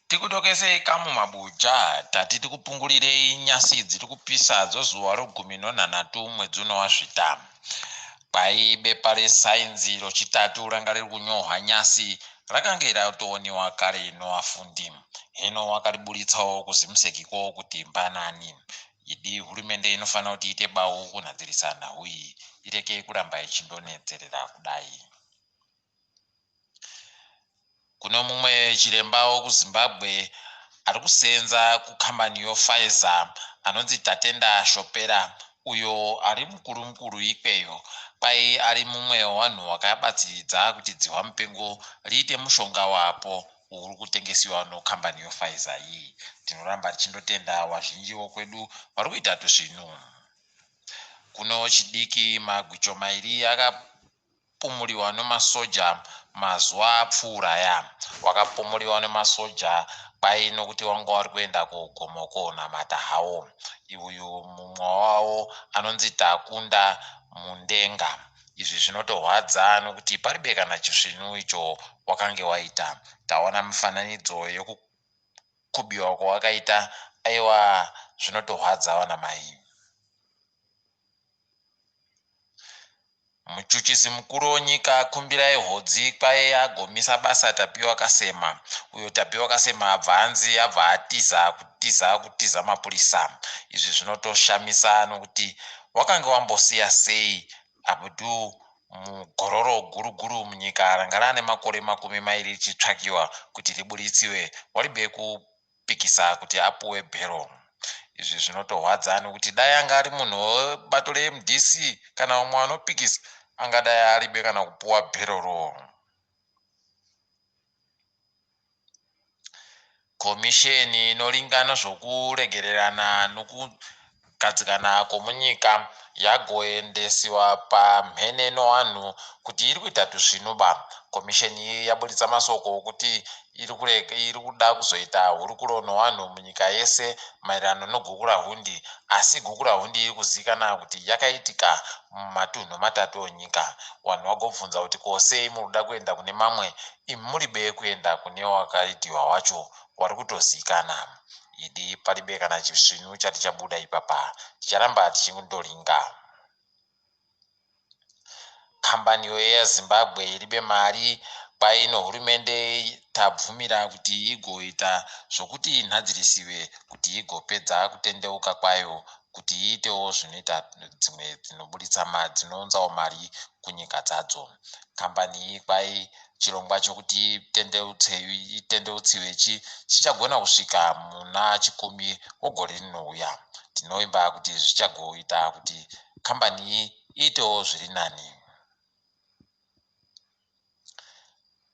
Tikudokesei kamu mabuja, tati tikupungulirei nyasi dziri kupisa dzozuva rogumi nonhanhatu mwedzi uno waZvita. Kwai bepa resainzi rochitatu ranga riri kunyohwa nyasi rakange ratooniwa kare novafundi. Heno wakariburitsawo kuZimsec-ko kuti mbanani. Idi hurumende inofanira kuti iite bau kunhadzirisa nhau iyi ireke kuramba ichindonetserera kudai. Kune mumwe chiremba wekuZimbabwe ari kuseenza kukambani yoPfizer anonzi Tatenda Shopera uyo ari mukuru mukuru ikweyo. Kwai ari mumwe wevanhu wakabatsiridza kuti dzihwa mupengo riite mushonga wapo uri kutengesiwa nokambani yoPfizer iyi. Tinoramba tichindotenda vazhinji vokwedu vari kuita tusvinu. Kuno chidiki magwicho mairi akapumuriwa nemasoja mazuva apfuura aya. Wakapumuriwa nemasoja kwai nokuti wanga wari kuenda kugomo konamata hawo. Uyu mumwe wavo anonzi Takunda Mundenga. Izvi zvinotorwadza nokuti paribe kana chisvinu icho wakange waita. Taona mifananidzo yekukubiwa kwawakaita aiwa zvinotorwadza vanamai. Muchuchisi mukuru wenyika Kumbirai Hodzi kwaye agomisa basa Tapiwa Kasema. Uyo Tapiwa Kasema abva anzi abva atiza kutiza kutiza mapurisa. Izvi zvinotoshamisa nokuti wakange wambosiya sei Abdul mugororo guru guru munyika ranga rane makore 20 richitsvakiwa kuti riburitsiwe waribe kupikisa kuti apuwe bhero. Izvi zvinotorwadza nekuti dai anga ari munhu webato reMDC kana umwe anopikisa angadai aribe kana kupuwa bheroro. Komisheni inoringana zvokuregererana nokugadzikana kwomunyika yagoendesiwa pamhene nowanhu kuti iri kuita tusvinuba. Komisheni iyi yaburitsa masoko okuti iri kuda kuzoita hurukuro nowanhu munyika yese maererano noGukurahundi asi Gukurahundi iri kuzivikanwa kuti yakaitika mumatunhu matatu onyika. Vanhu vagobvunza kuti ko sei muri kuda kuenda kune mamwe imi muribe kuenda kune wakaitiwa wacho wari kutoziikana. Idi paribe kana chisvinu chati chabuda ipapa. Ticharamba tichindoringa. Kambani yeAir Zimbabwe iribe mari kwaino hurumende tabvumira kuti igoita zvokuti inhadzirisiwe kuti igopedza kutendeuka kwayo kuti iitewo zvinoita dzimwe dzinoburitsa dzinounzawo mari kunyika dzadzo. Kambani iyi kwai chirongwa chokuti itendeutsiwe chichagona kusvika muna Chikumi wegore rinouya. Tinovimba kuti zvichagoita kuti kambani iyi iitewo zviri nani.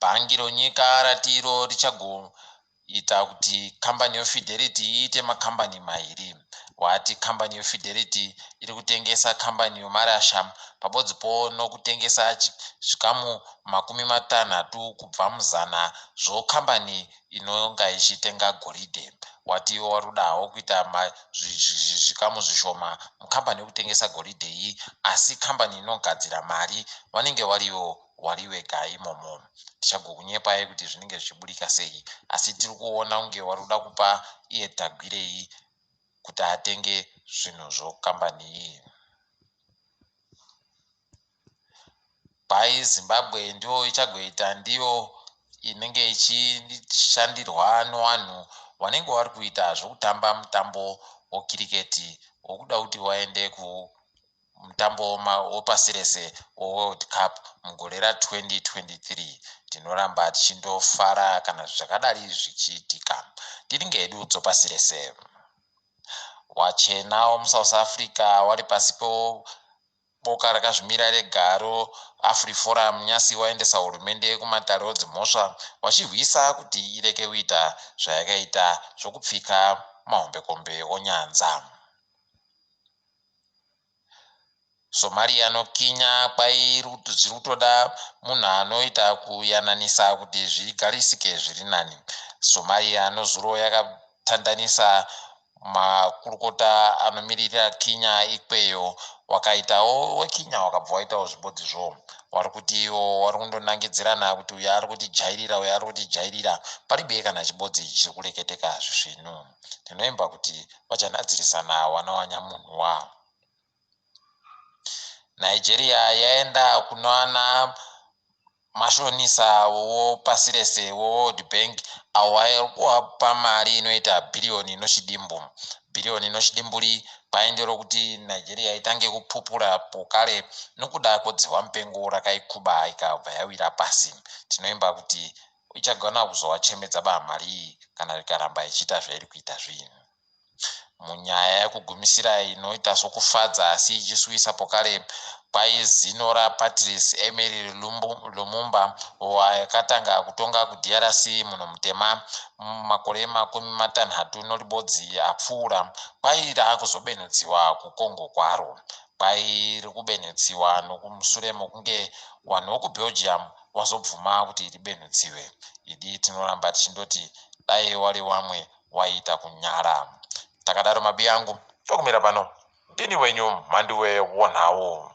Bhangi ronyika rati iro richagoita kuti kambani yeFidelity iite makambani mairi. Wati kambani yeFidelity iri kutengesa kambani yomarasha pabodzipo nokutengesa zvikamu 60 kubva muzana zvokambani inonga ichitenga goridhe. Wati iwo wari kudawo kuita zvikamu zvishoma mukambani yekutengesa goridhe iyi asi kambani inogadzira mari vanenge varivo wari wega imomo. Tichagokunyepai kuti zvinenge zvichiburika sei asi tiri kuona kunge wari kuda kupa iye Tagwirei kuti atenge zvinhu zvokambani iyi. Kwai Zimbabwe ndiyo ichagoita ndiyo inenge ichishandirwa nevanhu vanenge vari kuita zvokutamba mutambo wekiriketi wokuda kuti vaende kumutambo wepasi rese weWorld Cup mugore ra2023. Tinoramba tichindofara kana zvakadari zvichiitika. Tiringe hedu dzopasi rese. Wachena wemuSouth Africa wari pasi boka rakazvimira rega roAfriForum nyasi waendesa hurumende kumatare edzimhosva wachirwisa kuti ireke kuita zvayakaita zvokupfika mahombekombe onyanza. Somalia noKenya kwai zviri kutoda munhu anoita kuyananisa kuti zvigarisike zviri nani. Somalia nozuro yakatandanisa makurukota anomiririra Kenya ikweyo wakaitawo weKenya wakabva waitawo zvibodzizvo. Wari kuti iwo wari kundonangidzirana kuti uyo ari kutijairira, uyo ari kutijairira. Paribe kana chibodzi chiri kureketeka zvisvinu. Tinoimba kuti vachanadzirisana wana wanyamunhuwa. Nigeria yaenda kunoana mashonisa wopasi rese weWorld Bank, avo ari kuvapa mari inoita bhiriyoni nochidimbu, bhiriyoni nochidimburi. Kwaendero kuti Nigeria itange kupupura pokare nokuda kwedzihwa mupengo rakaikuba ikabva yawira pasi. Tinoimba kuti ichagona kuzovachemedza ba mari iyi kana ikaramba ichiita zvairi kuita zvinhu. Munyaya yekugumisira inoita sokufadza asi ichisuwisa pokare, kwaizino raPatrice Emery Lumumba, wakatanga kutonga kuDRC munhu mutema makore 61 apfuura, kwai raakuzobenhudziwa kuCongo kwaro. Kwai riri kubenhudziwa nokumushure mokunge vanhu vokuBelgium wazobvuma kuti ribenhudziwe. Idi tinoramba tichindoti dai wari wamwe waiita kunyara. Takadaro mabi angu, tokumira pano. Ndini wenyu Mhanduwe wonhau.